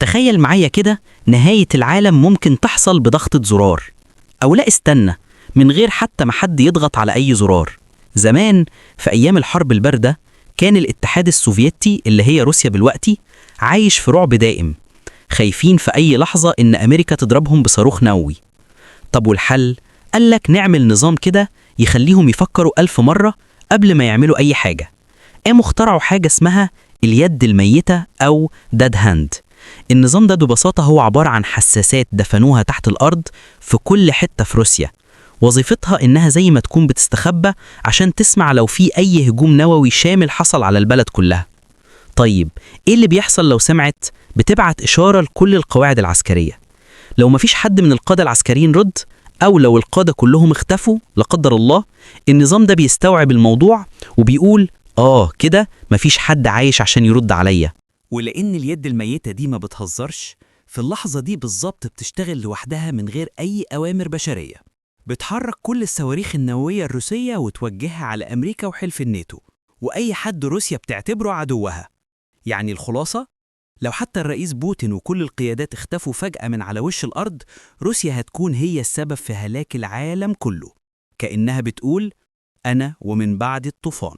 تخيل معايا كده، نهاية العالم ممكن تحصل بضغطة زرار، أو لا استنى، من غير حتى ما حد يضغط على أي زرار. زمان في أيام الحرب الباردة كان الاتحاد السوفيتي اللي هي روسيا دلوقتي عايش في رعب دائم، خايفين في أي لحظة إن أمريكا تضربهم بصاروخ نووي. طب والحل؟ قالك نعمل نظام كده يخليهم يفكروا 1000 مرة قبل ما يعملوا أي حاجة. قاموا اخترعوا حاجة اسمها اليد الميتة أو dead hand. النظام ده ببساطة هو عبارة عن حساسات دفنوها تحت الأرض في كل حتة في روسيا، وظيفتها إنها زي ما تكون بتستخبى عشان تسمع لو في أي هجوم نووي شامل حصل على البلد كلها. طيب إيه اللي بيحصل لو سمعت؟ بتبعت إشارة لكل القواعد العسكرية. لو مفيش حد من القادة العسكريين رد، أو لو القادة كلهم اختفوا لا قدر الله، النظام ده بيستوعب الموضوع وبيقول آه كده مفيش حد عايش عشان يرد عليا. ولأن اليد الميتة دي ما بتهزرش، في اللحظة دي بالظبط بتشتغل لوحدها من غير أي أوامر بشرية. بتحرك كل الصواريخ النووية الروسية وتوجهها على أمريكا وحلف الناتو وأي حد روسيا بتعتبره عدوها. يعني الخلاصة، لو حتى الرئيس بوتين وكل القيادات اختفوا فجأة من على وش الأرض، روسيا هتكون هي السبب في هلاك العالم كله. كأنها بتقول أنا ومن بعد الطوفان.